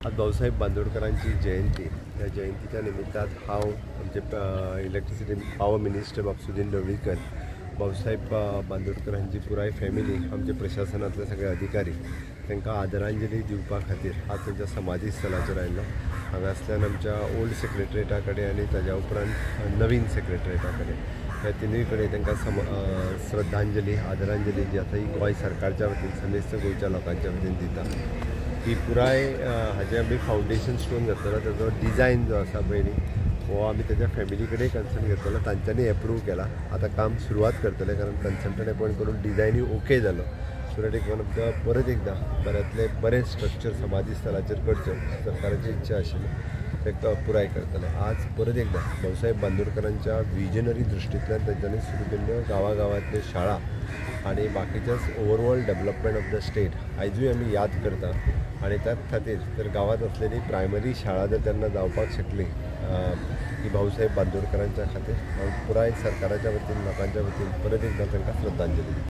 आज भाऊसाहेब बांदोडकरांची जयंती. ह्या जयंतीच्या निमित्तान हांव आमचे इलेक्ट्रिसिटी पावर मिनिस्टर बाब सुदीन ढवळीकर, भाऊसाहेब बांदोडकर हांची पुराय फॅमिली, आमचे प्रशासनांतले सगळे अधिकारी तांकां आदरांजली दिवपा खातीर आज तांच्या समाधी स्थलाचेर आयलो. हांगासल्यान आमच्या ओल्ड सेक्रेटरिएटा कडेन आनी ताज्या उपरांत नवीन सेक्रेटरिएटा कडेन ह्या तिनूय कडेन तांकां श्रद्धांजली आदरांजली जी आसा ही गोंय सरकारच्या वतीन समेस्त गोंयच्या लोकांच्या वतीन दिता. ही पुराय हाजें आमी फावंडेशन स्टोन घातलेलो, ताजो डिजायन जो आसा पळय न्ही हो आमी ताच्या फॅमिली कडेन कन्सल्ट घेतलेलो, तांच्यांनी एप्रूव केला. आतां काम सुरवात करतले कारण कन्सल्टंट एपॉयंट करून डिजायनूय ओके जालो. सो that एक वन ऑफ the परत एकदां बऱ्यांतलें बरें स्ट्रक्चर समाधी स्थलाचेर करचें सरकाराची इच्छा आशिल्ली ते पुराय करतले. आज परत एकदां भाऊसाहेब बांदोडकरांच्या विजनरी दृश्टींतल्यान तांच्यांनी सुरू केल्ल्यो गांवागांवांतल्यो शाळा आनी बाकीच्याच overall development of the state आयजूय आमी याद करता. आनी त्याच खातीर तर गांवांत आसलेली प्रायमरी शाळा जर तेन्ना जावपाक शकली ही भाऊसाहेब बांदोडकरांच्या खातीर हांव पुराय सरकाराच्या वतीन लोकांच्या वतीन परत एकदां तांकां श्रद्धांजली दिता.